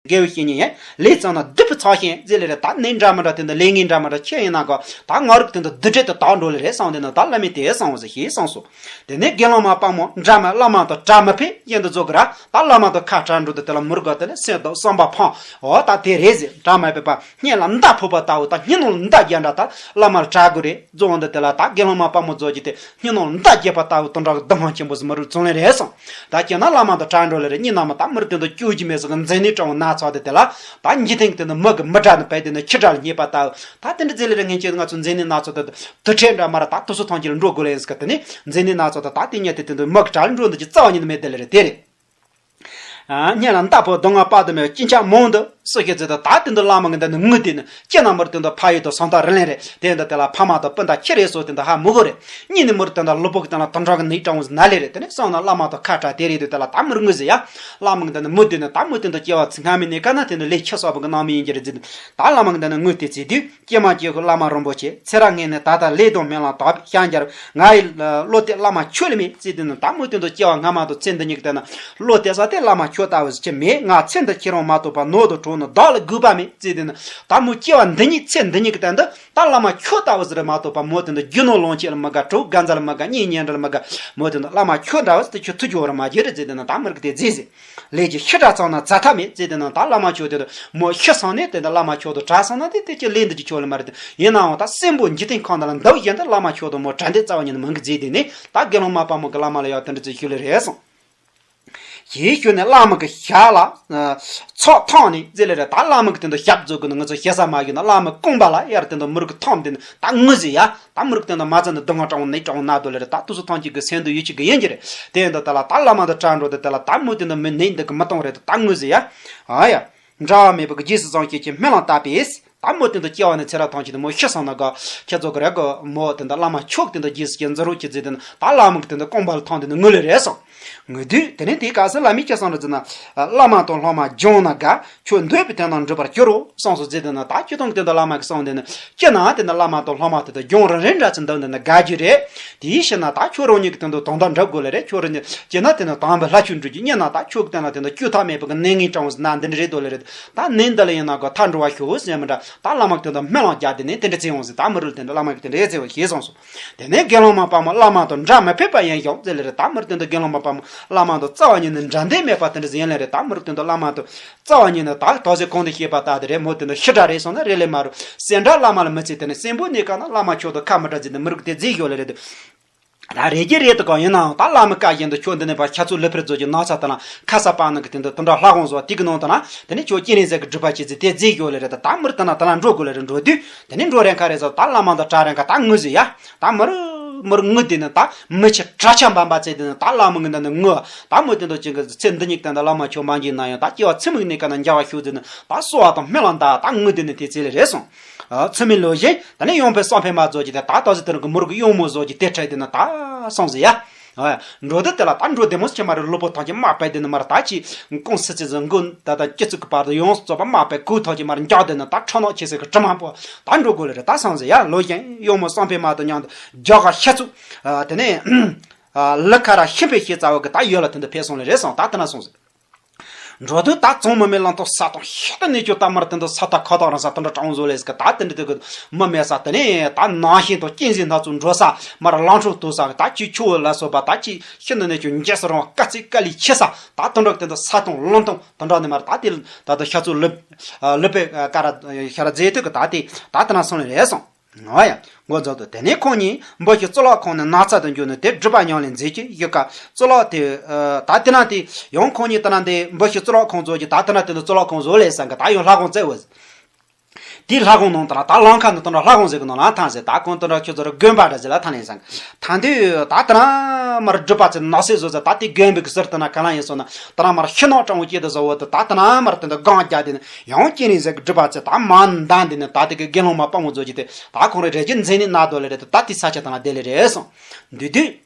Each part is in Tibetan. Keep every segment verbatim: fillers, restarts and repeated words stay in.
དགེ་བའི་བཤེས་གཉེན་ཡིན། ལས་བརྩམས་ན་བདུད་པའི་ཚོགས་ཞིང་ཟེར་ལེ་རེད། ད་ནི་འདྲ་མི་འདྲ་དེ་འདི་ལས་ངན་འདྲ་མི་འདྲ་ཁྱེད་ཡིན་ན་གོ། ད་ང་རིག་དེ་འདི་བདུད་འདྲེ་དེ་དག་འགྲོ་ལེ་རེད་བསམ་དེ་ནི་ད་བླ་མས་དེ་གསུངས་པ་ཟེར་ཞེས་གསུངས་སོ། དེ་ནས་དགེ་སློང་མ་དཔལ་མོ་འདྲ་མི་བླ་མ་དང་གྲ་མི་ཕོད་ཡིན་དུ་རྫོགས་ཀྱི་ར། ད་བླ་མ་དང་ཁ་གྲ་འགྲོ་དུ་དེ་ལ་མུར་གོ་དེ་ལ་སེམས་དང་བསམ་པ་ཕངས། འོ་ད་དེ་རེད་ཟེར། གྲ་མི་ཕོད་པ་སྙིང་ལ་མདའ་ཕོག་པ་ལྟ་བུ་ད་སྙིང་ནང་ལ་མདའ་རྒྱག་འདྲ་ད་བླ་མར་གྲ་དགོས་རེད། རྫོགས་འདི་དེ་ལ་ད་དགེ་སློང་མ་དཔལ་མོ་རྫོགས་ཀྱི་དེ་སྙིང་ནང་ལ་མདའ་རྒྱག་པ་ལྟ་བུ་དོན་དག་གི་སྡུག་བསྔལ་ཆེན་པོ་ཟེར་མི་རུ་བྱུང་ལེ་རེད་སོང་། ད་ཁྱེད་ན་བླ་མ་དང་གྲ་འགྲོ་ལེ་རེད། གཉིས་ན་མ་ད་མུར་དེ་འདི་སྐྱོ་གི་མེད་ཟེར་གི་མཛེ་ནད་སྤྲང་བོ་ན་ཚ་དེ་དེ་ལ་ད་འཇིག་རྟེན་གི་དེ་འདི་མི་གི་མི་དགྲ་ནི་བས་དེ་ནི་ཁྱི་དགྲ་ལ་སྙེག་པ་ལྟ་བུ་ད་དེ་འདྲ་ཟེར་ལེ་རེད། ངན་ཁྱེད་ང་ཚོ་མཛེ་ནད་ན་ཚ་དེ་དུ་ཁྲལ་འདྲ་མ་ར་ད་དུ་སུ་ཐང་ཁྱེད་ལ་འགྲོ་དགོས་ལེ་ཡིན་ཟེར་གི་དེ་ནི་མཛེ་ནད་ན་ཚ་དེ་ད་དེ་ཉིད་དེ་དེ་འདི་མི་གི་གྲ་ལ་འགྲོ་འདི་ཀྱི་རྩ་བ་ཉིད་ནི་མེད་དེ་ལེ་རེད། དེ་རེད། སྙན་ལ་མདའ་ཕོག་སྡུག་བསྔལ་དཔག་ཏུ་མེད་པ་ཅི་འཆང་མང་དུ་སུ་ཤེས་ཚེ་ད་ད་དེ་འདི་བླ་མ་གི་འདི་ནི་ངུ་དེ་ནི་ཅི་ན་མར་དེ་འདི་ཕ་ཡུལ་དུ་སང་ཐག་རི་ལེན་རེད། དེ་འདི་དེ་ལ་ཕ་མ་དང་སྤུན་ཟླ་ཁྱི་རེད་སོ་དེ་འདི་ཧ་མི་གོ་རེད། གཉིས་ནི་མུར་དེ་འདི་ལུས་པོ་གི་སྟེང་ལ་དུམ་གྲངས་ཀྱི་ནད་སྤྲང་བོ་ཟེར་ན་ལེ་རེད། དེ་ནས་སང་ན་བླ་མ་དང་ཁ་བྲལ་དེ་རེད་དུ་དེ་ལ་ད་མུར་ངུ་ཟེར་ཡ། བླ་མ་གི་འདི་ནི་མུ་དེ་ནི་ད་མུ་དེ་འདི་སྐྱེ་བ་ཚིག་སྔ་མའི་གནས་སྐབས་ན་དེ་འདི་ལས་ཁྱི་གསོག་པ་གི་ནང་མི་ཡིན་གྱི་རེད་ཟེར། ད་བླ་མ་གི་འདི་ནི་ངུ་དེ་ཚེ་དུས། ཀྱེ་མ་ཀྱེ་ཧུད་བླ་མ་རིན་པོ་ཆེ། ཚེ་རབས་སྔོན་ནས་ད་ལྟ་ལས་དང་སྨོན་ལམ་དག་པས་བྱང་རྒྱལ། ང་ཡི་བློ་གཏད་བླ་མ་ཁྱོད་ལ་མེད་ཟེར་དེ་ནི་ད་མུ་དེ་འདི་སྐྱེ་བ་སྔ་མ་དང་ཚེ་འདི་ཉིད་ཀྱི་སྟེང་ན་བློ་གཏད་ས་དེ་བླ་མ་ཁྱོད་ལྟ་བུ་ཟེར་གྱི་མེད། ང་ཚེ་འདི་ཁྱེད་རང་མ་གཏོགས་པ་ནོར་དང་གྲོགས་ནི་བདག་ལ་དགོས་པ་མེད་ཟེར་དེ་ནི་ད་མུ་སྐྱེ་བ་འདི་ཉིད་ཚེ་འདི་ཉིད་ཀྱི་སྟེང་དུ་ད་བླ་མ་ཁྱོད་ལྟ་བུ་ཟེར་མ་གཏོགས་པ་མོ་དེ་འདི་རྒྱུ་ནོར་ལོངས་སྤྱོད་ལ་མི་དགའ། གྲོགས་དགའ་མཛའ་ལ་མི་དགའ། གཉེན་ཉེ་འབྲེལ་ལ་མི་དགའ། མོ་དེ་འདི་བླ་མ་ཁྱོད་འདྲ་བ་ཟེར་དེ་ཁྱོད་ཐུག་རྒྱུ་བར་མ་བརྗེད་རེད་ཟེར་དེ་ནི་ད་མུ་རིག་དེ་རྫས་ཟེར། ལས་ཀྱི་ཤི་དྲག་ཚང་ན་རྫ་ཐ་མེད་ཟེར་དེ་ནང་ད་བླ་མ་མཆོག་དེ་དང་མོ་ཤི་སོང་ནས་དེ་འདི་བླ་མ་མཆོག་དང་གྲ་སོང་ན་དེ་དེ་ཅི་ལས་འདི་ཅི་ཆོག་ལེ་མ་རེད། ཡིན་ནའང་ད་སྲིན་པོ་འཇིག་རྟེན་ཁམས་འདི་ལ་འདུག་བཞིན་དུ་བླ་མ་མཆོག་དང་མོ་གྲ་འདི་རྩ་བ་ཉིད་ནས་མི་འགི་རྫས་དེ་ནི་ད་དགེ་སློང་མ་དཔལ་མོ་གི་བླ་མ་ལ་ཡང་དེ་འདྲ་ཅིག་ཞུ་ལེ་རེད་སོང་། ཞེས་ཞུས་ནས་བླ་མ་གི་ཞབས་ལ་ཚོགས་འཐམས་ནས་ཟེར་ལེ་རེད། ད་བླ་མ་གི་དེ་འདི་ཞབས་རྫོགས་གི་ནི་ང་ཚོ་ཞེ་ས་མ་ཞུ་ན་བླ་མ་རྐང་པ་ལ་ཡར་དེ་འདི་མུ་རིག་འཐམས་དེ་ནི་ད་ངུ་ཟེར་ཡ། ད་མུ་རིག་དེ་འདི་མ་ཚད་ནི་སྡུག་བསྔལ་སྤྲང་བོ་ནད་སྤྲང་བོ་ན་དོ་ལེ་རེད། ད་དུས་སུ་ཐང་ཅིག་གི་སེམས་འདུ་ཡོད་ཅིག་གི་ཡིན་གྱི་རེད། དེ་འདི་ད་ལ་ད་བླ་མ་དང་གྲ་འགྲོ་དེ་དེ་ལ་ད་མུ་དེ་འདི་མི་ནད་འདི་གི་མི་གཏོང་རེད། ད་ངུ་ཟེར་ཡ། ཨ་ཡ། འབྲལ་བ་མེད་པའི་རྗེས་སུ་བཟུང་བྱེད་ཀྱི་སྨོན་ལམ་བཏབ་པས། ད་མོ་དེ་འདི་སྐྱེ་བ་ནས་ཚེ་རབས་ཐམས་ཅད་དུ་མོ་ཤི་སོང་ན་དགའ་ཁྱེད་ཚོ་གི་རེ་གི་མོ་དེ་འདི་བླ་མ་མཆོག་དེ་འདི་རྗེས་སུ་སྐྱེ་འཛིན་རོགས་ཀྱི་རྫས་དེ་ནི་ད་བླ་མ་གི་དེ་འདི་རྐང་པ་ལ་ཐང་དེ་ནི་ངུ་ལེ་རེད་སོང་། ངུ་དུས་དེ་ནས་དེའི་སྐབས་སུ་བླ་མས་ཅི་གསུངས་རེད་ཟེར་ན། བླ་མ་དང་སློབ་མ་སྦྱོང་ན་དགའ། ཁྱོད་འདོད་པའི་དོན་རྣམས་འགྲུབ་པར་འགྱུར་རོ་གསུངས་སོ་ཟེར་དེ་ནི་ད་སྤྱིར་བཏང་གི་དེ་འདི་བླ་མ་གི་གསུངས་དེ་ནི་སྤྱིར་ན་དེ་འདི་བླ་མ་དང་སློབ་མ་དེ་དང་སྦྱོང་རིན་རིན་འདྲ་ཅིག་འདུག་འདི་ནི་དགའ་རྒྱུ་རེད། དེའི་ཕྱིར་ན་ད་ཁྱོད་རང་ཉིད་ཀྱི་དོན་དུ་དོན་དག་འགྲུབ་དགོས་ལེ་རེད། ཁྱོད་རང་ཉིད་སྤྱིར་ན་དེ་ནི་དམ་པའི་ལྷ་ཆོས་འགྲུབ་རྒྱུ་གཉིས་ན་ད་ཁྱོད་ཀྱི་སྟེང་ལ་དེ་ནི་སྐྱོ་ཐབས་མེད་པའི་གི་ནད་ངན་སྤྲང་བོ་ཟེར་ན་འདི་འདྲ་རེད་དོ་ལེ་རེད། ད་ནད་འདི་ལ་ཡིན་ན་གོ་ཐག་འགྲོ་བ་ཤོག་ཟེར་མི་འདྲ། ད་བླ་མ་གི་དོན་དུ་སྨོན་ལམ་རྒྱག་དེ་ནས་དེ་འདྲ་བྱེད་འོང་ཟེར། ད་མི་རུལ་དེ་འདྲ་བླ་མ་གི་དེ་འདྲ་ཡེ་ཟེར་བ་ཞེས་གསུངས་སོ། དེ་ནས་དགེ་སློང་མ་དཔལ་མོ་བླ་མ་དང་འདྲ་མི་ཕོད་པ་ཡིན་ཞིང་ཟེར་ལེ་རེད། ད་མི་རུལ་དེ་འདྲ་དགེ་སློང་མ་དཔལ་མོ་བླ་མ་དང་རྩ་བ་ཉིད་ནས་འདྲ་འདོད་མེད་པ་དེ་འདྲ་ཟེར་ཡིན་ལེ་རེད། ད་མི་རུལ་དེ་འདྲ་བླ་མ་དང་རྩ་བ་ཉིད་ནས་ད་དོགས་ཟེར་གོང་དུ་བཤད་པ་ལྟར་དེ་རེད། མོ་དེ་འདྲ་ཤི་དྲག་རེད་སོང་ན་རེད་ལེ་མ་རུལ། སེམས་འདྲ་བླ་མ་ལ་མི་བརྩི། དེ་ནས་སྲིན་པོ་གནས་སྐབས་ན་བླ་མ་མཆོག་དང་ཁ་མི་བྲལ་ཟེར་ནས་མི་རུལ་དེ་རྫས་ཞོག་ལེ་རེད། ད་རེད་ཀྱི་རེད་དོ་གང་ཡིན་ནའང་ད་བླ་མའི་བཀའ་བཞིན་དུ་ཁྱོད་འདི་ནས་ཕར་ཤ་ཚུགས་ལུས་འཕེལ་རྫོགས་ཀྱི་ན་ཚ་དེ་ན་ཁ་ས་པ་ནང་གི་དེ་འདི་དུད་འགྲོ་ལྷ་ཁང་བཟོ་བ་དེ་གི་ནང་དུ་ན་དེ་ནས་ཁྱོད་སྤྱན་རས་གཟིགས་ཀྱི་སྒྲུབ་པ་བྱེད་ཚེ་དེ་རྫས་ཞོག་ལེ་རེད། ད་ད་མི་རུལ་དེ་ན་དེ་ན་འགྲོ་དགོས་ལེ་རེད། འགྲོ་དུས་དེ་ནས་འགྲོ་རན་ཁ་རེད་ཟེར། ད་བླ་མ་དང་གྲ་རན་ཁ་ད་ངུ་ཟེར་ཡ། ད་མི་རུལ་མི་རུལ་ངུ་དེ་ནི་ད་མི་ཆེ་གྲྭ་ཆ་འབམ་པ་ཚེ་དེ་ནི་ད་བླ་མ་གི་འདི་ནི་ངུ། ད་མོ་དེ་འདི་ཅིག་གི་ཚེ་འདི་ཉིད་དེ་འདི་བླ་མ་ཁྱོད་མ་འཇིགས་ན་ཡང་ད་སྐྱེ་བ་ཚེ་མིག་ནས་ཀ་ན་འཇག་བ་ཤོག་ཟེར་ནི་ད་གསོལ་བ་དང་སྨོན་ལམ་ད་ད་ངུ་དེ་ནི་དེ་ཚེ་ལེ་རེད་སོང་། ཚུལ་མིན་ལོ་བཞིན་དེ་ནས་གཡུང་དཔོན་གསང་ཕུད་མ་རྫོགས་ཀྱི་དེ་ད་ད་ཟེར་དེ་རིང་གི་མི་རུལ་གི་གཡུང་མོ་རྫོགས་ཀྱི་དེ་འཕྲལ་དེ་ནི་ད་སོང་ཟེར་ཡ། འགྲོ་དུས་དེ་ལ་ད་འགྲོ་བདེ་མོ་ཆེ་མ་རེད། གློ་བུར་ཐང་ཆེན་དམག་དཔེ་དེ་ནི་མར་ད་ཅི་ཀུང་སི་ཚེ་ཟེར་མགོ་ད་ད་སྐྱི་ཚུགས་ཀྱི་བར་དུ་ཡོངས་སུ་རྫོགས་པ་དམག་དཔེ་གུག་ཐང་ཆེན་མར་འཇག་དེ་ནི་ད་ཁྲག་ནག་ཆེ་སེ་གི་གྲིབ་མ་པོ་ད་འགྲོ་དགོས་ལེ་རེད། ད་སོང་ཟེར་ཡ། ལོ་བཞིན་གཡུང་མོ་གསང་ཕུད་མ་དང་མཉམ་དུ་རྒྱ་གར་ཤ་ཚུགས་དེ་ནས་ལི་ཁ་ར་ཤི་འཕེལ་ཤེས་ཚ་བ་གི་ད་ཡོད་ལ་དེ་འདི་ཕེབས་སོང་ལེ་རེད་སོང་། ད་དེ་ན་སོང་ཟེར། འགྲོ་དུས་ད་བྱང་མི་མེད་ལམ་དུ་ས་དང་ཤིན་ཏུ་ནས་ཀྱང་ད་མར་དེ་འདི་ས་ཐག་ཁ་ཐག་རིང་ས་དེ་འདྲ་གྲང་བཟོ་ལས་ཀི་ད་དེ་འདྲ་དེ་གི་མི་མེད་ས་དེ་ནས་ད་ནང་ཞིང་དང་གཅན་གཟན་སྣ་ཚོགས་འགྲོ་ས་མར་ལང་ཁྲོ་དོ་ས་ད་ཅི་ཆུ་བོ་ལ་སོགས་པ་ད་ཅི་ཤིན་ཏུ་ནས་ཀྱང་འཇིགས་སུ་རུང་བ་དཀའ་ཚེགས་དཀའ་ལས་ཆེ་ས་ད་དེ་འདྲ་དེ་འདི་ས་དང་ལམ་དང་དེ་འདྲ་ནས་མར་ད་དེ་ད་ད་ཤ་ཚུགས་ལུ་ལུ་པའི་ཀ་ར་ཤ་ར་རྫས་དུ་གི་ད་དེ་ད་དེ་ན་སོང་ལེ་རེད་སོང་། ཨོ་ཡ། འགོ་རྫོགས་དུས་དེ་ནས་ཁོང་གཉིས་འབུ་ཤི་གཙུག་ལག་ཁང་ནས་ན་ཚ་དུ་འགྱུར་ནས་དེ་སྒྲུབ་པ་ཉམས་ལེན་མཛད་ཀྱི་ཡོད་ཀ་གཙུག་ལག་དེ། ད་དེ་ན་དེ་ཡང་ཁོང་གཉིས་དེ་ན་དེ་འབུ་ཤི་གཙུག་ལག་ཁང་རྫོགས་ཀྱི་ད་དེ་ན་དེ་ནི་གཙུག་ལག་ཁང་བཟོ་ལས་སང་གི་ད་ཡང་ལྷ་ཁང་བཙལ་བས། དེའི་ལྷ་ཁང་ནང་དུ་ན་ད་ལམ་ཁ་ནས་དུ་ན་ལྷ་ཁང་ཟེར་གི་ནང་ལ་ཐང་ཟེར། ད་ཁོང་དུ་ན་ཁྱོད་ཚོ་ར་དགོན་པ་འདྲ་ཟེར་ལ་ཐང་ལས་སང་གི་ཐང་དུས་ད་དེ་ན་མར་སྒྲུབ་པ་ཚེ་ནག་སེ་བཟོ་ཟེར། ད་དེ་དགོན་པའི་གི་ཟུར་དེ་ན་ག་ལ་ཡིན་སོང་ན་དེ་ན་མར་ཤི་ནག་སྤྲང་བོ་སྐྱེས་དུ་བཟོ་བོ་དེ་ད་དེ་ན་མར་དེ་འདི་སྒང་རྒྱག་དེ་ནི། ཡང་སྤྱན་རས་གཟིགས་ཀྱི་སྒྲུབ་པ་ཚེ་ད་མ་འདང་དེ་ནི་ད་དེ་གི་དགེ་སློང་མ་དཔའ་མོ་རྫོགས་ཀྱི་དེ་ད་ཁོང་རེ་རེ་ཀྱི་མཛེ་ནད་ན་དོ་ལེ་རེད་དེ་ད་དེ་ས་ཆ་དང་ལ་དེ་ལེ་རེད་སོང་། འདི་དུས་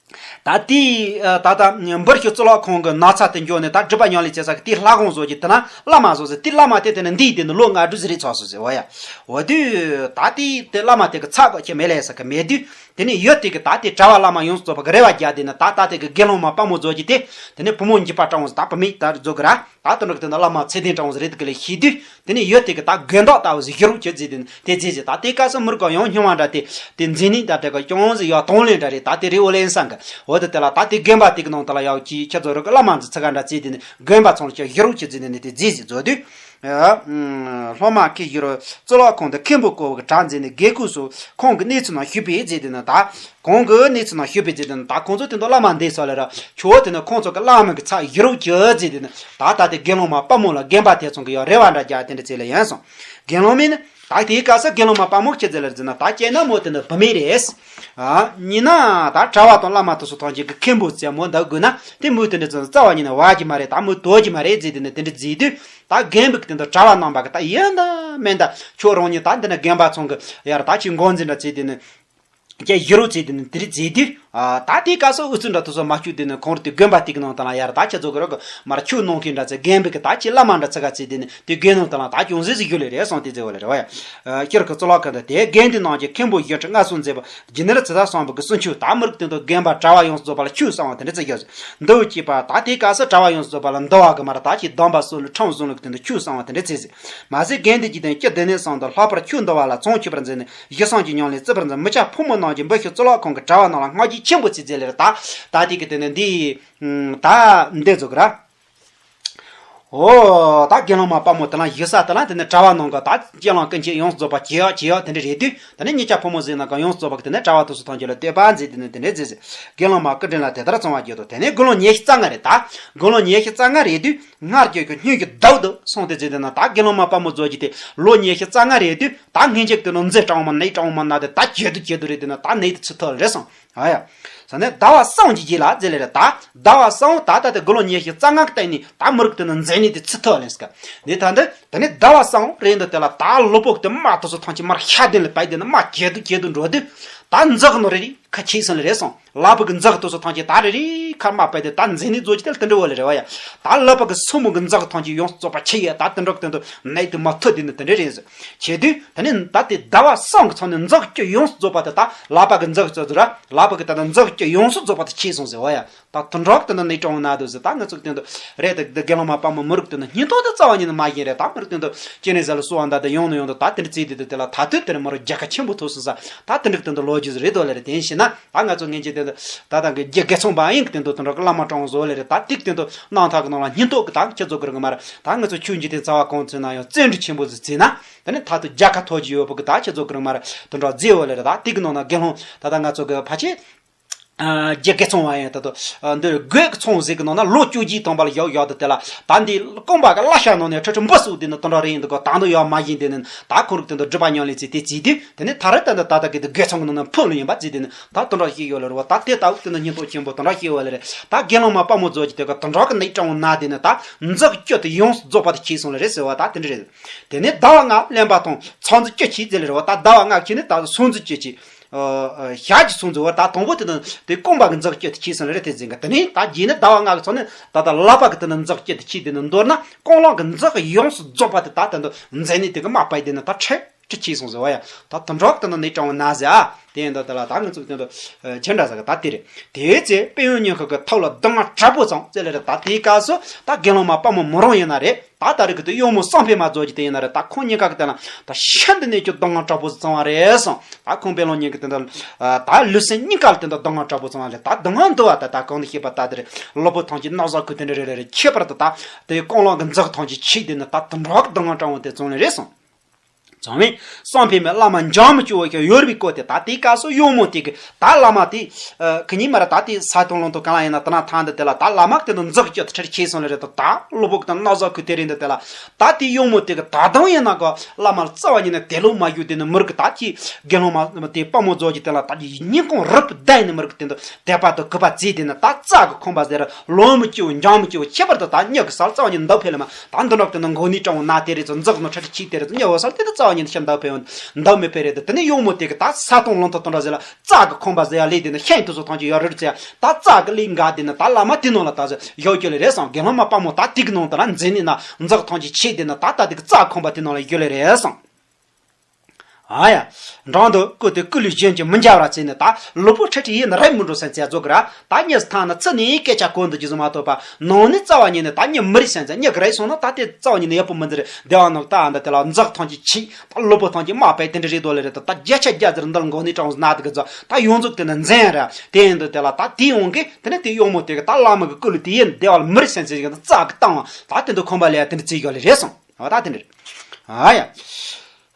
ད་དེའི་ད་ལྟ་འབུར་ཤོད་གཙུག་ལག་ཁང་གི་ནགས་ཚལ་དེ་འགྱོ་ནས་ད་སྒྲུབ་པ་ཉམས་ལེན་བྱེད་ས་གི་དེའི་ལྷ་ཁང་བཟོ་རྒྱུ་དེ་ན་བླ་མ་བཟོ་ཟེར། དེ་བླ་མ་དེ་དེ་ནས་འདིའི་དེ་ནས་ལོ་ལྔ་དྲུག་ཟིག་རེད་ཚོགས་སོ་ཟེར་བ་ཡ། འོ་དུས་ད་དེའི་དེ་བླ་མ་དེ་གི་ཚབ་ཀྱི་མེད་ལས་ས་གི་མེད་དུས། དེ་ནས་ཡུལ་དེ་གི་ད་དེ་གྲྭ་བ་བླ་མ་ཡོངས་སུ་རྫོགས་པ་གི་རེ་བ་རྒྱག་དེ་ནས་ད་ད་དེ་གི་དགེ་སློང་མ་དཔལ་མོ་བཟོ་རྒྱུ་དེ། དེ་ནས་བུ་མོ་འཇིགས་པ་སྤྲང་བོ་ཟེར། ད་བུད་མེད་ད་བཟོ་གི་ར། ད་དེ་འགྲོ་གི་དེ་ནས་བླ་མ་ཚེ་བརྟན་སྤྲང་བོ་ཟེར་རེད་དེ་གི་ལས་ཤེས་དུས། དེ་ནས་ཡུལ་དེ་གི་ད་དགོན་བདག་ལྟ་བུ་ཟིག་ཞུ་རོགས་བྱེད་ཟེར། དེ་ནས་དེ་རྗེས་ཟེར། ད་དེ་སྐབས་སུ་མི་རིགས་ཡང་སྙིང་བ་འདྲ་དེ་དེ་འཛིན་ནི་ད་དེ་ག་ཅུང་ཟིག་ཡང་དང་ལེན་འདྲ་རེད། ད་དེ་རི་བོ་ལེན་སང་གི་འོ་དེ་དེ་ལ་ད་དེ་དགོན་པ་དེ་གི་ནང་དུ་ལ་ཡང་ཅི་ཁྱེད་ཚོ་རིགས་གི་བླ་མ་འཛི་ཚ་ག་འདྲ་བྱེད། དེ་ནས་དགོན་པ་ཚང་ལ་ཅི་ཞུ་རོགས་བྱེད་ཟེར། དེ་ནས་དེ་རྗེས་ཟེར་བཟོ་དུས། སློབ་མ་ཁྱེད་ཞུ་རོགས། གཙུག་ལག་ཁང་དུ་མཁན་པོ་བསྐོ་བའི་གྲྭ་འཛིན་ནས་དགེ་སྐོས་སོགས་ཁོང་གི་གནས་ཚུལ་རྣམས་ཞུས་པས་ཟེར། དེ་ནས་ད་ཁོང་གི་གནས་ཚུལ་རྣམས་ཞུས་པས་ཟེར། དེ་ནས་ད་ཁོང་ཚོ་དེ་འདྲ་བླ་མ་འདས་སོང་ལ་ར། ཁྱོད་དེ་ནས་ཁོང་ཚོ་གི་བླ་མ་གི་ཚབ་ཞུ་རོགས་བྱེད་ཟེར། དེ་ནས་ད་ད་དེ་དགེ་སློང་མ་དཔལ་མོ་ལ་དགོན་པ་དེ་ཚང་གི་ཡང་རེ་བ་འདྲ་རྒྱག་དེ་འདྲ་བྱས་ལ་ཡིན་སོང་། དགེ་སློང་མས་ནི་ད་དེའི་སྐབས་སུ་དགེ་སློང་མ་དཔལ་མོ་ཁྱེད་ཚོ་ལ་ཟེར་ན། ད་སྐྱེས་ན་མོ་དེ་ནི་བུད་མེད་རེད། ཨ་ཡིན་ན་ད་གྲྭ་བ་དང་བླ་མ་དེ་ཚོ་ཐམས་ཅད་ཀྱི་མཁན་པོ་ཟེར་མོ་འདི་དགོས་ན་དེ་མོ་དེ་འདྲ་ཚོ་རྩ་བ་ཉིད་ནས་བ་གི་མ་རེད། ད་མོ་དོ་གི་མ་རེད་ཟེར། དེ་ནས་དེ་འདྲ་བརྫིས་དུས། ད་རྒན་པོ་གི་དེ་འདྲ་གྲྭ་བ་རྣམ་པ་གི་ད་ཡིན་ད་མིན་ད་ཁྱོད་རང་ཉིད་ད་འདི་ནས་རྒན་པ་ཚང་གི་ཡར་ད་ཁྱོད་འགོ་འཛིན་འདྲ་བྱས། དེ་ནས་ཁྱེད་ཞུ་རོགས་བྱས། དེ་ནས་དེ་རིགས་བྱས་དུས། ཨ་ད་དེའི་སྐབས་སུ་ཨུ་ཚུགས་འདྲ་དེ་ཚོ་མ་བཅུག་དེ་ནས་ཁོང་རང་དེ་དགོན་པ་དེ་གི་ནང་དང་ལ་ཡར་ད་ཁྱེད་ཚོ་གི་རོགས་གི་མར་ཁྱོད་གནང་མཁན་འདྲ་ཚེ་རྒན་པོ་གི་ད་ཁྱེད་བླ་མ་འདྲ་ཚེ་ག་བྱས། དེ་ནས་དེ་དགོན་ནང་དང་ལ་ད་ཅུང་ཟད་ཟིག་ཞུ་ལེ་རེད་སོང་། དེ་ཚེ་བ་ལེ་རེད་བ་ཡ། སྤྱིར་གི་གཙུག་ལག་ཁང་དུ་དེ་དགོན་དེ་ནང་གི་མཁན་པོ་ཡོན་ཁྲི་མངའ་གསོལ་མཛད་པ་རྒྱུན་ནོར་ཚེ་ཐར་བསམ་པ་གི་གསུང་ཆོས། ད་མི་རིགས་དེ་ཚོ་དགོན་པ་གྲྭ་བ་ཡོངས་སུ་རྫོགས་པ་ལ་ཆོས་གསང་བ་དེ་འདྲ་བྱས་ཡོད། འདུལ་བ་བགྱིས་པ། ད་དེའི་སྐབས་སུ་གྲྭ་བ་ཡོངས་སུ་རྫོགས་པ་ལ་འདུལ་བ་གི་མར་ད་ཁྱེད་སྡོམ་པ་སྲོལ་ཁྲིམས་སྲོལ་གི་དེ་འདྲ་ཆོས་གསང་བ་དེ་འདྲ་བྱས་ཟིན། མ་ཟད་དགོན་དེ་གི་དེ་སྤྱི་སྡེ་སྣོད་གསུམ་དུ་ལྷག་པར་ཆོས་འདུལ་བ་ལ་མཚོན་བྱེད་པར་མཛད་ནས་གཞི་བསམ་གྱི་ཉམས་ལེན་བརྩི་བར་མཛད། མི་སྐྱ་ཕོ་མོ་རྣམས་ཀྱིས་འབུལ་ཞུ་གཙུག་ལག་ཁང་གི་གྲྭ་བ་རྣམས་ལ་བསྔགས་བརྗོད་ཆེན་པོ་བྱས་མཛད་ལེ་རེད། ད་ད་དེ་གི་དེ་ནས་འདི་ད་འདི་ཚོ་གི་ར། ཨོ་ད་དགེ་སློང་མ་དཔལ་མོ་དེ་ལ་ཞུ་ས་དེ་ལ་དེ་ནས་གྲྭ་བ་རྣམས་ཀྱིས་ད་སྤྱི་བླ་ཀུན་མཁྱེན་ཡོངས་སུ་རྫོགས་པ་བྱེད་ཡག་བྱེད་ཡག་དེ་འདྲ་རེད་དུས། དེ་ནས་གཉིས་ཆ་ཕོ་མོ་ཟེར་ན་གང་ཡོངས་སུ་རྫོགས་པ་གི་དེ་ནས་གྲྭ་བ་དེ་ཚོ་ཐམས་ཅད་ལ་བསྟོད་པ་མཛད། དེ་ནས་དེ་འདྲ་མཛད་ཟེར། དགེ་སློང་མ་སྐུ་མགྲོན་ལ་དེ་ལྟར་གསོལ་བ་བརྗོད་དོ། དེ་ནས་དགུང་ལོ་ཉི་ཤུ་རྩ་ལྔ་རེད། ད་དགུང་ལོ་ཉི་ཤུ་རྩ་ལྔ་རེད་དུས། སྔར་གྱི་གི་སྙུན་གྱི་ཟླ་བོ་དུ་སོང་སྟེ་ཟེར་དེ་ན། ད་དགེ་སློང་མ་དཔལ་མོ་བཟོ་རྒྱུ་དེ་ལོ་ཉི་ཤུ་རྩ་ལྔ་རེད་དུས། ད་སྔན་ཆད་དེ་ནས་མཛེ་སྤྲང་བོ་མ་ནད་སྤྲང་བོ་མ་ན་དེ་ད་ཇེ་སྡུག་ཇེ་སྡུག་རེད། དེ་ན་ད་ནད་དེ་ཚུད་ཐུབ་རེད་སོང་། ཨ་ཡ། ས་ནས་ཟླ་བ་གསུམ་གྱི་རྗེས་ལ་ཟེར་ལེ་རེད། ད་ཟླ་བ་གསུམ་ད་ལྟ་དེ་དགུང་ལོ་ཉི་ཤུ་རྩ་ལྔ་གི་སྟེང་ནས་ད་མི་རིགས་དེ་ནས་མཛེ་ནད་དེ་ཚུད་ཐུབ་ལེ་སྐ་ནས། ད་འདི་དེ་ནས་ཟླ་བ་གསུམ་རེད་འདུག་དེ་ལ་ད་ལུས་པོ་དེ་རྨ་དེ་ཚོ་ཐམས་ཅད་མར་ཤ་གདན་ལ་བབས་དེ་ན་རྨ་ཇེ་སྡུག་ཇེ་སྡུག་འགྲོ་དུས། ད་མཛེ་ནད་རེ་རེ་ཁ་ཕྱེ་སོང་ལེ་རེད་སོང་། ལག་པ་གི་མཛེ་དེ་ཚོ་ཐམས་ཅད་ད་རེ་རེ་ཁ་རྨ་བབས་དེ་ད་མཛེ་ནད་བཟོ་རྒྱུ་དེ་ལ་དེ་འདྲ་བ་ལེ་རེད་བ་ཡ། ད་ལག་པ་གི་སེན་མོ་གི་མཛེ་ཐམས་ཅད་ཡོངས་སུ་རྫོགས་པ་ཕྱེ་ཡ། ད་དེ་འདྲ་དེ་འདྲ་ནད་དེ་མ་ཐུག་དེ་ནི་དེ་འདྲ་རེད་ཟེར། བྱེད་དུས་དེ་ནི་ད་དེ་ཟླ་བ་གསུམ་གི་ཚང་ནས་མཛེ་སྐྱོ་ཡོངས་སུ་རྫོགས་པ་དེ་ད་ལག་པ་གི་མཛེ་ཚོ་ཚོ་ར་ལག་པ་གི་ད་ད་མཛེ་སྐྱོ་ཡོངས་སུ་རྫོགས་པ་དེ་ཕྱེ་སོང་ཟེར་བ་ཡ། ད་དེ་འདྲ་དེ་འདྲ་ནད་སྤྲང་བོ་ན་དུ་ཟེར། ད་ང་ཚོ་དེ་འདྲ་རེད། དེ་དེ་དགེ་སློང་མ་དཔལ་མོ་མི་རིགས་དེ་འདྲ་སྙིང་སྟོབས་དེ་རྩ་བ་ཉིད་ནས་མ་ཡིན་རེད། ད་མི་རིགས་དེ་འདྲ་སྐྱེ་གནས་ས་ལ་གསོལ་བ་འདེབས་དེ་ཡོང་ནས་ཡོང་དུ་ད་དེ་འདྲ་བརྩིས་དེ་དེ་དེ་ལ་ད་དུས་དེར་མི་རོ་རྒྱལ་ཁ་ཆེན་པོ་ཐོབ་སོང་ས། ད་དེ་འདྲ་དེ་འདྲ་ལོ་རྒྱུས་རེད་དོ་ལེ་རེད། དེ་ཡིན་ཕྱིན་ན་ད་ང་ཚོ་ངན་ཅིག་དེ་འདྲ་ད་ད་གི་རྒྱ་དགེ་ཚང་པ་ཡིན་གི་དེ་འདྲ་དེ་འདྲ་གི་བླ་མ་སྤྲང་བོ་བཟོ་ལེ་རེད། ད་ཏིག་དེ་འདྲ་གནང་ཐག་གི་ནང་ལ་སྙིང་སྟོབས་གི་ད་ཁྱེད་ཚོ་གི་རིང་མར་ད་ང་ཚོ་ཆོས་འཇིག་རྟེན་རྩ་བ་གང་ཚོད་ན་ཡང་བརྩོན་འགྲུས་ཆེན་པོ་ཟིག་བརྩིས་ན། དེ་ནས་མཐར་ཐུག་རྒྱལ་ཁ་ཐོབ་ཀྱི་ཡོད་པོ་གི་ད་ཁྱེད་ཚོ་གི་རིང་མར་དེ་འདྲ་མཛད་ཡོད་ལེ་རེད། ད་ཏིག་གི་ནང་ན་དགེ་སློང་ད་ད་ང་ཚོ་གི་ཕལ་ཆེར་རྒྱ་དགེ་ཚང་བ་ཡིན། ད་དུ་འདིར་དགོས་ཀྱི་ཚང་ཟིག་གི་ནང་ན་ལོ་བཅུ་གཅིག་ཐམ་པ་ལ་བཞག་བཞག་དུ་དེ་ལ་ད་འདི་རྐང་པ་གི་བརླ་ཤ་ནང་ནས་ཁྲི་ཁྲི་འབུ་སུག་དེ་ནི་དེ་འདྲ་རེ་ཡིན་འདུག་གོ། ད་འདི་ཡག་མ་ཡིན། དེ་ནི་ད་ཁོ་རིག་དེ་འདི་སྒྲུབ་པ་ཉམས་ལེན་བྱས་དེ་བྱས་དུས་དེ་ནི་ད་རེས་ད་འདི་ད་ལྟ་གི་དེ་དགེ་ཚང་གི་ནང་ན་ཕུག་ལ་ཡིན་པ་བྱས། དེ་ནི་ད་དེ་འདྲ་ཞིག་ཡོད་ལ་རེད་བ། ད་དེ་ལྟ་བུ་དེ་ནི་སྙིང་སྟོབས་ཆེན་པོ་དེ་འདྲ་ཞིག་ཡོད་ལ་རེད། ད་དགེ་སློང་མ་དཔལ་མོ་རྫོགས་ཀྱི་དེ་ག་དེ་འདྲ་གི་ནད་སྤྲང་བོ་ན་དེ་ནི་ད་མཛེ་སྐྱོ་དེ་ཡོངས་སུ་རྫོགས་པ་དེ་ཕྱེ་སོང་ལ་རེད་ཟེར་བ། ད་དེ་འདྲ་རེད། དེ་ནས་ཟླ་བ་ལྔ་ལེན་པ་དང་ཚང་འཛིན་བཅུ་བྱས་ཟེར་ལ་རེད་བ། ད་ཟླ་བ་ལྔ་ཕྱིན་ནས་ད་སྲུང་འཛིན་བཅུ་བྱས། ཞག་གི་སྲུང་འཛིན་བར་ད་དང་པོ་དེ་དང་དེ་རྐང་པ་གི་མཛེ་སྐྱོ་དེ་ཕྱེ་སོང་ལ་རེད། དེ་འཛིན་ག་དེ་ནས་ད་རྗེས་ནས་ཟླ་བ་ལྔ་གི་ཚང་ནས་ད་ལྟ་ལག་པ་གི་དེ་ནས་མཛེ་སྐྱོ་དེ་ཕྱེ། དེ་ནས་མདོར་ན་རྐང་ལག་གི་མཛེ་ཡོངས་སུ་རྫོགས་པ་དེ་ད་ད་འདི་མཛེ་ནད་དེ་གི་མ་པའི་དེ་ནས་ད་ཁྲི་ཁྲི་ཕྱེ་སོང་ཟེར་བ་ཡ། ད་དེ་འདྲ་དེ་ནས་ནད་སྤྲང་བོ་ན་ཟེར་ཨ། དེ་ཡིན་ད་དེ་ལ་ད་ང་ཚོ་དེ་འདྲ་ཁྱེད་འདྲ་ཟེར་གི་ད་དེ་རེད། དེའི་ཚེ་དཔལ་ཡོན་ཉི་ཤུ་གི་ཐུགས་ལ་གདམས་ངག་དྲག་པོ་བརྩམས་ཟེར་ལ་རེད། ད་དེའི་སྐབས་སུ་ད་དགེ་སློང་མ་དཔལ་མོ་མོ་རང་ཡིན་ན་རེད། ད་ད་རེས་ཀྱི་དེ་གཡོག་མོ་བསམ་འཕེལ་མ་རྫོགས་ཀྱི་དེ་ཡིན་ན་རེད། ད་ཁོང་གཉིས་ཀ་གི་དེ་ལ་ད་ཤིན་ཏུ་ནས་ཀྱི་གདམས་ངག་དྲག་པོ་བརྩམས་པ་རེད་སོང་། ད་ཁོང་དཔལ་ལོ་གཉིས་ཀྱི་དེ་འདྲ་ད་ལུས་སེམས་གཉིས་ཀ་ལ་དེ་འདྲ་གདམས་ངག་དྲག་པོ་བརྩམས་པ་རེད། ད་གདམས་ངག་འདི་བ་ད་ད་གང་དུ་ཤེས་པ་ད་དེ་རེད། གློ་བུར་ཐམས་ཅད་ན་བཟའ་གི་དེ་འདྲ་རེ་རེ་རེ་ཁྱད་པར་དུ་ད་དེ་རྐང་ལག་གི་མཛེ་ཐམས་ཅད་ཕྱེ་དེ་ནི་ད་དེ་འདྲ་གི་གདམས་ངག་དྲག་པོ་དེ་བརྩམས་ནི་རེད་སོང་། ཚང་མས་བསམ་འཕེལ་མའི་བླ་མ་འཇམ་མི་སྐྱོ་བ་ཞིག་ཡོད་པའི་སྐོར་དེ་ད་དེའི་སྐབས་སུ་གཡོག་མོ་དེ་གི་ད་བླ་མ་དེ་ཁི་གཉིས་མ་ར་ད་དེ་ས་དང་ལུང་དང་གང་ལ་ཡིན་ན་དེ་ན་ཐང་དུ་དེ་ལ་ད་བླ་མ་དེ་ནི་མཛེ་སྐྱོ་དེ་ཁྲིར་ཁྱེར་སོང་ལ་རེད་དོ། ད་གློ་བུར་གི་ད་ན་བཟའ་གི་དེ་རེད་འདི་དེ་ལ་ད་དེ་གཡོག་མོ་དེ་གི་ད་དུང་ཡིན་ན་གོ་བླ་མ་ལ་རྩ་བ་ཉིད་ནས་དད་ལོག་མ་རྒྱུ་དེ་ནི་མི་རིགས་ཀྱི་ད་ཅི་དགེ་སློང་མ་དེ་དཔལ་མོ་རྫོགས་ཀྱི་དེ་ལ་ད་ཅི་སྙིང་ཁོང་རུབ་བསྡད་ནི་མི་རིགས་དེ་འདི་དད་པ་དང་གུས་པ་བརྩིས་དེ་ནི་ད་རྩ་གི་ཁོང་པ་ཟེར་ལོ་མི་སྐྱོ་འཇམ་མི་སྐྱོ་ཁྱད་པར་དུ་ད་མྱི་གི་སར་རྩ་བ་ཉིད་འདབ་འཕེལ་མ་ད་འདི་འདྲ་དེ་ནི་མགོ་ནི་སྤྲང་བོ་ན་དེ་རེད་ཚོ་མཛེ་ནི་ཁྲི་ཁྲི་ཆིག་དེ་རེད་ཚོ་མྱི་འོ་སར་དེ་དུ་རྩ་ ཉིད་ཤ་འདབ་ཕན་ཡོད་འདབ་མི་ཕན་རེད། དེ་ནས་གཡོག་མོ་དེ་གི་ད་ས་སྟོང་ལུང་ཐོག་དང་འདྲ་ཟེར་ལ་རྩྭ་གི་ཁང་པ་ཟེར་ཡ་ལས། དེ་ནས་ཤིང་དེ་ཚོ་ཐམས་ཅད་ཡར་རི་རུ་ཚེ་ད་རྩྭ་གི་ལས་འགའ་དེ་ནས་ད་བླ་མ་དེ་ནང་ལ་ད་ཟེར་བཞག་རྒྱུ་ལས་རེད་བསམ། དགེ་སློང་མ་དཔའ་མོ་ད་དེ་གི་ནང་དུ་ལ་འཛིན་ནས་ན་འཛག་ཐམས་ཅད་ཆད། དེ་ནས་ད་ད་དེ་གི་རྩྭ་ཁང་པ་དེ་ནང་ལ་རྒྱུ་ལས་རེད་བསམ། ཨ་ཡ། འབྲང་དུ་བཀོད་དེ་བཀོད་ལས་གཞན་གྱིས་མི་འཇལ་བར་བྱས་ནས་ད་ལུས་པོ་ཁྲིད་ཁྲིད་ཡིན་ན་རེད་མི་འགྲོ་སེམས་ཚེ་རྫོགས་ཀྱི་ར། ད་གཉིས་ཐང་ན་ཚུར་ནས་སྐད་ཆ་གོ་འདུག་རྒྱུ་ཟིག་མ་གཏོགས་པ་ནང་ནས་རྩ་བ་ཉིད་ནས་ད་གཉིས་མི་རིགས་སེམས་ཚེ་གཉིས་ཀྱི་རེད་སོང་ན་ད་དེ་རྩ་བ་ཉིད་ནས་ཡག་པོ་མི་འཛིན་རེད། བདེ་བ་ནོག་ད་ཨ་འདི་དེ་ལ་འཛག་ཐམས་ཅད་ཆད། ད་ལུས་པོ་ཐམས་ཅད་དམར་པོ་དེ་འདྲ་རེད་དོ་ལེ་རེད། ད་ད་བརྒྱ་ཆ་བརྒྱ་ཟེར་འདི་ལ་མགོ་ནས་དྲང་ན་དེ་གི་ཚོ་ད་ཡོངས་རྫོགས་དེ་ནས་འཛིན་ར། དེ་ཡིན་དུས་དེ་ལ་ད་དེ་ཡོང་གི་དེ་ནས་དེ་གཡོག་མོ་དེ་གི་ད་བླ་མ་གི་བཀོད་ལས་དེ་ཡིན་བདེ་བ་ལ་མི་རིགས་སེམས་ཚེ་ཞིག་ད་རྩྭ་གི་བཏང་བ་ད་དེ་འདི་ཁང་པ་ལས་དེ་འདྲ་བྱེད་རྒྱུ་ལས་རེད་སོང་། ཨ་ད་དེ་འདྲ་རེད། ཨ་ཡ།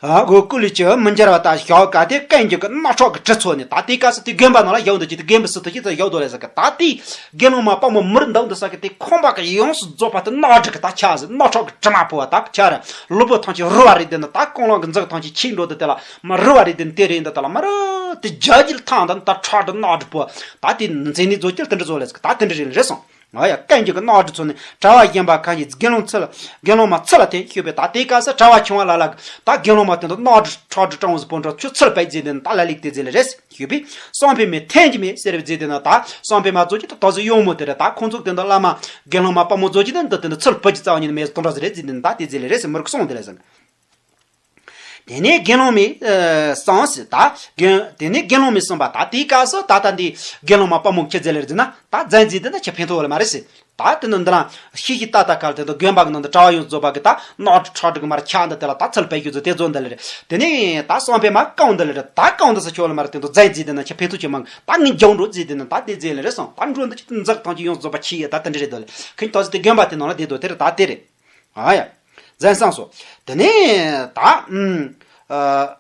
ཨ་གོ་བཀོད་ལས་ཀྱི་མི་འགྱུར་བ་དང་ཞོག་ག་དེ་ཀུན་མཁྱེན་གྱི་རྣག་ཁྲག་གི་གྲི་ཚོ་ནི་ད་དེའི་སྐབས་སུ་དེ་དགོན་པ་ནང་ལ་བཞག་འདུག་ཅིག་དེ་དགོན་པའི་སུ་དུ་ཅིག་ཏུ་བཞག་འདུག་ལས་ཟེར་གི། ད་དེ་དགེ་སློང་མ་དཔའ་མོ་མི་རུ་འདུག་འདུག་ས་གི་དེ་ཁང་པ་གི་ཡོངས་སུ་རྫོགས་པ་དེ་རྣག་དྲི་གི་ད་ཆགས་ཟེར། རྣག་ཁྲག་གི་དྲི་མ་ཕོ་བ་ད་ཆགས་རེད། ལུས་པོ་ཐམས་ཅད་རུལ་བ་རེད། དེ་ནི་ད་རྐང་ལག་གི་འཛག་ཐམས་ཅད་ཆད་འགྲོ་དུས་དེ་ལ་མ་རུལ་བ་རེད། དེ་ནི་དེ་རེད་འདི་དེ་ལ་མ་རུལ་དེ་རྒྱ་ཇིལ་ཐང་ད་ད་ཁྲག་དྲི་རྣག་དྲི་ཕོ་བ་ད་དེ་མཛེ་ནད་རྫོགས་ཀྱི་དེ་འདྲ་བཟོ་ལས་ཟེར་གི། ད་དེ་འདྲ་རེད་རེད་སོང་། ཨ་ཡ། ཀུན་མཁྱེན་གྱི་རྣག་དྲི་ཚོ་ནི་གྲྭ་བ་གཞན་པ་ཁ་ཉིད་དགེ་སློང་ཚུལ་དགེ་སློང་མ་ཚུལ་ལ་བསྟན་ཞུས་པས། ད་དེའི་སྐབས་སུ་གྲྭ་བ་ཆུང་བ་ལ་ལ་ད་དགེ་སློང་མ་དེ་ཚོ་རྣག་དྲི་ཁྲག་དྲི་སྐྲངས་སུ་སྤོང་གྲོགས་ཁྱོད་ཚུལ་བས་མཛད་དེ་ནི་ད་ལ་ལེགས་དེ་མཛད་ལེ་རེད་ཞུས་པས། བསམ་འཕེལ་མས་ཐོན་གྱི་མེད་ཟེར་བས་མཛད་དེ་ནི་ད་བསམ་འཕེལ་མ་རྫོགས་ཀྱི་ད་དོགས་སེ་གཡོག་མོ་དེ་རེད། ད་ཁོང་ཚོ་དེ་ཚོ་བླ་མ་དགེ་སློང་མ་དཔའ་མོ་རྫོགས་ཀྱི་ད་འདི་དེ་ཚོ་ཚུལ་བས་ཀྱི་རྩ་བ་ཉིད་ནས་མེད་སོང་གྲོགས་ཟེར་རེད་མཛད་དེ་ནི་ད་དེ་མཛད་ལེ་རེད་ཟེར་མི་རིགས་གསུངས་དེ་ལས་ཟེར། དེ་ནས་དགེ་སློང་མས་གསུངས་ཟེར། ད་དགེ་དེ་ནས་དགེ་སློང་མས་གསུངས་པ། ད་དེའི་སྐབས་སུ་ད་ལྟ་འདི་དགེ་སློང་མ་དཔའ་མོ་ཁྱེད་མཛད་ལེ་རེད་ཟེར་ན་ད་མཛད་མཛད་དེ་ན་ཁྱེད་ཕན་ཐོགས་ཡོད་ལེ་མ་རེད་ཟེར། ད་དེ་ནི་འདི་ན་ཤི་ཤི་ཏ་ཏ་གལ་དེ་ཚོ་དགོན་པ་གི་ནང་དུ་གྲྭ་བ་ཡོངས་རྫོགས་པ་གི་ད་རྣག་ཁྲག་དྲི་གི་མར་ཆགས་འདི་དེ་ལ་ད་ཚུལ་བས་ཀྱི་ཚོ་དེ་ཚོ་འདི་ལེ་རེད། དེ་ནས་ད་བསམ་འཕེལ་མ་གང་འདི་ལེ་རེད། ད་གང་འདི་ས་ཁྱོད་ལེ་མ་རེད། དེ་ཚོ་མཛད་མཛད་དེ་ན་ཁྱེད་ཕན་ཐོགས་ཆེ་མང་ད་ངས་འཇོག་འགྲོ་མཛད་དེ་ན་ད་དེ་མཛད་ལེ་རེད་སོང་། ད་འགྲོ་འདི་ཅི་འཛག་ཐམས་ཅད་ཡོངས་རྫོགས་པ་ཆི་ཡེ་ད་དེ་འདྲ་རེད་དོ་ལེ། ཁྱེད་ད་ཚོ་དེ་དགོན་པ་དེ་ནང་ལ་བསྡད་དོ་དེ་རེད། ད་དེ་རེད། ཨ་ཡ། འཛིན་བཟང་སོ། དེ་ནས་ད་ཨུམ། ཨ།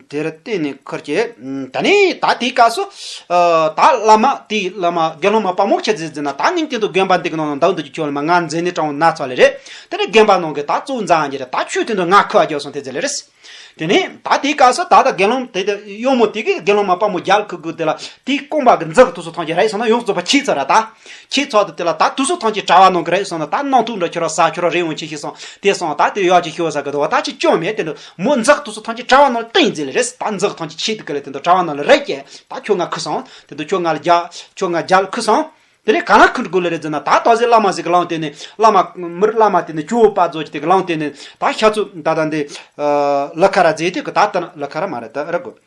དེར་བརྟེན་ནས་ཁུར་གྱིས་ད་ནི་ད་དེའི་སྐབས་སུ་ཨ་ད་བླ་མ་དེའི་བླ་མ་དགེ་སློང་མ་དཔའ་མོ་ཁྱེད་ཟེར་ཟེར་ན་ད་ངས་དེ་ཚོ་དགོན་པ་འདི་གི་ནང་ན་འདུག་འདུག་ཀྱི་ཁྱོད་ལ་མ་ང་མཛེ་ནད་སྐྲངས་ན་ཚ་ལེ་རེད། དེ་ནས་དགོན་པ་ནང་གི་ད་གཙོ་བོ་འཛིན་རྒྱུ་རེད། ད་ཆོས་དེ་ཚོ་ང་ཁུར་རྒྱུ་སོང་དེ་ཟེར་ལེ་རེད། དེ་ནས་ད་དེའི་སྐབས་སུ་ད་ལྟ་དགེ་སློང་དེ་དེ་གཡོག་མོ་དེ་གིས་དགེ་སློང་མ་དཔའ་མོ་རྒྱལ་ཁུ་དགོས་དེ་ལ་དེའི་རྐང་པ་གི་འཛག་དུ་སོ་ཐམས་ཅད་རེད་སོང་ན་ཡོངས་རྫོགས་པ་ཆད་ཚར་ར་ད། ཁྱེད་ཚོ་དེ་ལ་ད་དུས་སུ་ཐམས་ཅད་གྲྭ་བ་ནང་གི་རེད་སོང་ན་ད་སྣང་ཐུག་འདྲ་ཁྱོད་ར་ཟ་ཁྱོད་ར་རེ་འོང་ཆེ་ཤི་སོང་དེ་སོང་ད་དེ་ཡག་ཅིག་ཤི་བ་ཟ་གི་འདུག་བ། ད་ཅི་སྐྱོན་མེད་དེ་འདུག་མོ་འཛག་དུས་སུ་ཐམས་ཅད་གྲྭ་བ་ནང་ལ་བསྟན་མཛད་ལེ་རེད། ད་འཛག་ཐམས་ཅད་ཆད་དེ་གི་ལེ་དེ་འདུག་གྲྭ་བ་ནང་ལ་རེད་ཀྱེ། ད་ཁྱོད་ང་ཁུ་སོང་དེ་འདུག་ཁྱོད་ང་ལ་རྒྱ་ཁྱོད་ང་རྒྱལ་ཁུ་སོང་། དེ་ནས་ག་ལ་ཁུ་འགྲོ་ལེ་རེད་ཟེར་ན་ད་ཏོག་ཙེ་བླ་མ་ཟིག་གི་ལང་དེ་ནས་བླ་མ་མིར་བླ་མ་དེ་ནས་ཇོ་བོ་དཔལ་རྫོགས་ཀྱི་དེ་གི་ལང་དེ་ནས་ད་ཤ་ཚུ་ད་ད་འདི་ལ་ཁ་ར་མཛེས་དེ་གི་ད་ལྟ་ལ་ཁ་ར་མ་རེད་ད་ར་གོ།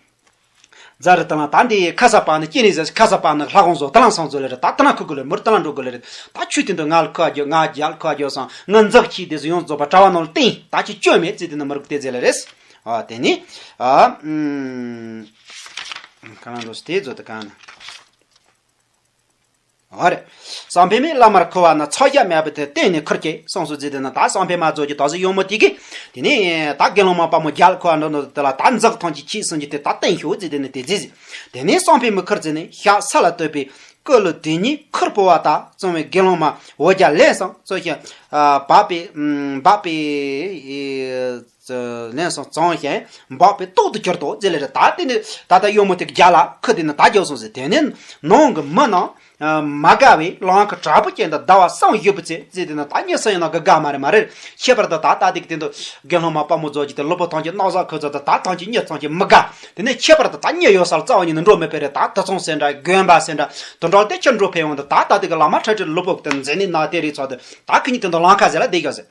རྫ་རི་དང་ལ་ད་འདི་ཁ་ས་པ་ནི་སྐྱེ་ནི་ཟེར་ཁ་ས་པ་ནི་ལྷ་ཁང་བཟོ་ད་ལང་སང་བཟོ་ལེ་རེད། ད་ད་ལང་ཁུ་གུ་ལེ་མུར་ད་ལང་འགྲོ་གུ་ལེ་རེད། ད་ཆུ་དེ་འདུག་ང་ལ་ཁུ་ཨ་རྒྱོ་ང་རྒྱལ་ཁུ་ཨ་རྒྱོ་སང་ང་འཛག་ཁྱི་དེ་ཟེར་ཡོངས་རྫོགས་པ་གྲྭ་བ་ནང་ལ་བསྟན་ད་ཅི་སྐྱོན་མེད་ཚེ་དེ་ནི་མི་རུག་དེ་ཟེར་ལེ་རེད། ཨ་དེ་ནི་ཨ་ཨུམ་ག་ལང་འགྲོ་སི་དེ་བཟོ་ད་གང་ན། ཨོ་རེད། བསམ་འཕེལ་མས་བླ་མར་ཁུ་བ་ན་ཚ་ཡ་མེད་པ་དེ་བསྟན་ནས་ཁུར་གྱིས་གསུངས་སོ་ཟེར་དེ་ན་ད་བསམ་འཕེལ་མ་རྫོགས་ཀྱི་དོགས་སེ་གཡོག་མོ་དེ་གིས་དེ་ནས་ད་དགེ་སློང་མ་དཔའ་མོ་རྒྱལ་ཁུ་བ་འགྲོ་ནོ་དེ་ལ་ད་འཛག་ཐམས་ཅད་ཆད་སོང་གྱི་དེ་ད་བསྟན་ཤོག་ཟེར་དེ་ནས་དེ་ཟེར་ཟེར། དེ་ནས་བསམ་འཕེལ་མི་ཁུར་ཟེར་ནས་ཤ་ས་ལ་བཏོད་པའི་སྐུ་ལུ་དེ་ཉིད་ཁུར་པོ་བ་དག་བཙོང་བའི་དགེ་སློང་མ་འོ་བརྒྱ་ལེན་སོང་ཚོ་ཞིང་འབག་པའི་འབག་པའི་ལན་སོང་བཙོང་ཞིང་འབག་པའི་ལྟོགས་དུ་གྱུར་ཏོ་ཟེར་ལེ་རེད། ད་དེ་ནི་ད་ལྟ་གཡོག་མོ་དེ་རྒྱ་ལ་ཁུ་དེ་ནི་ད་རྒྱོབ་སོང་ཟེར། དེ་ནི་ནང་གི་མི་རྣམས་མ་དགའ་བའི་ལང་ཁ་དྲག་པོ་ཅན་དུ་ཟླ་བ་གསུམ་བཞུགས་པའི་ཚེ་ཟེར་དེ་ནི་ད་གཉིད་སུ་ཡིན་ན་གི་དགའ་མ་རེད་མ་རེད། ཁྱད་པར་དུ་ད་ལྟ་དེ་གི་དེ་འདུག་དགེ་སློང་མ་དཔའ་མོ་རྫོགས་ཀྱི་དེ་ལུས་པོ་ཐམས་ཅད་རྣག་བཟའ་ཁུ་ཚོ་དེ་ད་ཐམས་ཅད་གཉིད་ཐམས་ཅད་མི་དགའ། དེ་ནི་ཁྱད་པར་དུ་ད་གཉིད་ཡོད་ས་ལ་རྩ་བ་ཉིད་ནས་འགྲོ་མི་ཕོད་རེད། ད་དུ་ཚང་ཟེར་འདྲ་དགོན་པ་ཟེར་འདྲ་དུ་འགྲོ་དེ་ཁྱེད་འགྲོ་ཕན་ཡོང་དུ་ད་ལྟ་དེ་གི་བླ་མ་ཁྲ་ཁྲིར་ལུས་པོ་གི་དེ་མཛེ་ནད་ན་དེ་རེད་ཚོ་དེ་ད་གི་ཉིད་དེ་འདུག་ལང་ཁ་ཟེར་ལ་བསྡད་ཡོད་ཟེར།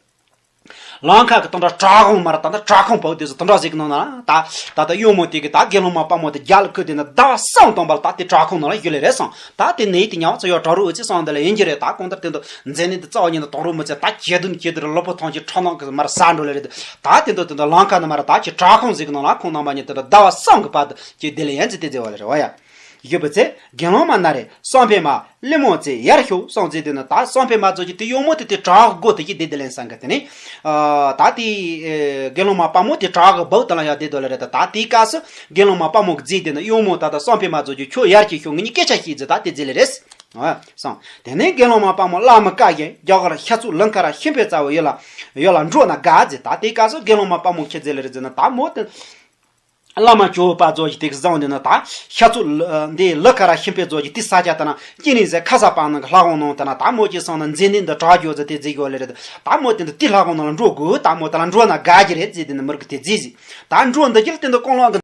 ལང་ཁ་གི་དང་འདྲ་བྲག་ཁུང་མ་ར་ད་ལྟ་བྲག་ཁུང་བབས་དུས་སུ་དང་འདྲ་ཟིག་གི་ནང་ན་ད་ད་ལྟ་གཡོག་མོ་དེ་གི་ད་དགེ་སློང་མ་དཔའ་མོ་དེ་རྒྱལ་ཁུ་དེ་ནི་ཟླ་བ་གསུམ་དང་པ་ལ་ད་དེ་བྲག་ཁུང་ནང་ལ་ཡོད་ལེ་རེད་སོང་། ད་དེ་ནས་དེ་ཉང་ཚ་ཡོད་བྲག་རུ་འུ་ཚེ་སོང་འདི་ལ་ཡིན་གྱི་རེད། ད་གང་ལྟར་དེ་འདུག་མཛེ་ནད་དེ་རྩ་བ་ཉིད་དུ་དང་རུ་མི་ཚེ་ད་གྱེས་དུན་གྱེས་དུ་རུ་ལུས་པོ་ཐམས་ཅད་ཁྲག་ནང་གི་མར་ཟ་འགྲོ་ལེ་རེད། ད་དེ་འདུག་དེ་འདུག་ལང་ཁ་ནི་མ་ར་ད་ཀྱི་བྲག་ཁུང་ཟིག་གི་ནང་ལ་ཁོང་རྣམ་པ་ཉིད་དེ་འདུག་ཟླ་བ་གསུམ་གི་བར་དུ་ཀྱི་དེ་ལ་ཡིན་ཚེ་དེ་ཟེར་བ་ལེ་རེད་བ་ཡ། ཡོད་པ་ཚེ་དགེ་སློང་མ་ན་རེ་བསམ་འཕེལ་མ་གླེ་མོ་ཚེ་ཡར་ཤོག་སོང་ཚེ་དེ་ནི་ད་བསམ་འཕེལ་མ་ཚོ་ཀྱི་དེ་གཡོག་མོ་དེ་དེ་བྲག་སྒོ་དེ་ཀྱི་དེ་དེ་ལེན་སང་གི་དེ་ནི། ད་དེ་དགེ་སློང་མ་དཔའ་མོ་དེ་བྲག་གི་སྦུག་དེ་ལ་ཡར་དེ་དོ་ལེ་རེད། ད་དེའི་སྐབས་སུ་དགེ་སློང་མ་དཔའ་མོ་གི་རྫས་དེ་ནི་གཡོག་མོ་ད་ད་བསམ་འཕེལ་མ་ཚོ་ཀྱི་ཁྱོད་ཡར་གྱི་ཤོག་ངེད་གཉིས་སྐད་ཆ་བཤད་ཚེ་ད་དེ་རྫས་ལེ་རེད། སོང་དེ་ནས་དགེ་སློང་མ་དཔའ་མོ་བླ་མ་བཀའ་བཞིན་རྒྱ་གར་ཤ་ཚུགས་ལང་ཁ་ར་ཤིང་ཕེ་རྩ་བོ་ཡོད་ལ་ཡོད་ལ་འགྲོ་ན་དགའ་ཟེར། ད་དེའི་སྐབས་སུ་དགེ་སློང་མ་དཔའ་མོ་ཁྱེད་རྫས་ལེ་རེད་ཟེར་ན་ད་མོ་དེ། བླ་མ་ཇོ་བོ་དཔལ་རྡོ་རྗེ་དེ་གི་བཟང་དེ་ན་ད་ཤ་ཚུགས་འདི་ལ་ཁ་ར་ཤིང་པའི་རྡོ་རྗེ་དེ་ས་ཆ་དེ་ན་ཅི་ནས་ཟེར་ཁ་ས་པ་ནང་གི་ལྷ་ཁང་ནང་དེ་ན་ད་མོ་ཅི་སང་ན་མཛེ་ནད་འདི་དྲག་རྒྱུ་ཟེར་དེ་ཟེར་གི་ལེ་རེད། ད་མོ་དེ་འདི་དེ་ལྷ་ཁང་ནང་ལ་འགྲོ་དགོས། ད་མོ་དེ་ལ་འགྲོ་ན་དགའ་གི་རེད་ཟེར་དེ་ནི་མི་རིགས་དེ་ཟེར་ཟེར། ད་འགྲོ་འདི་རྒྱུ་དེ་འདི་ཀོང་ལོང་གི་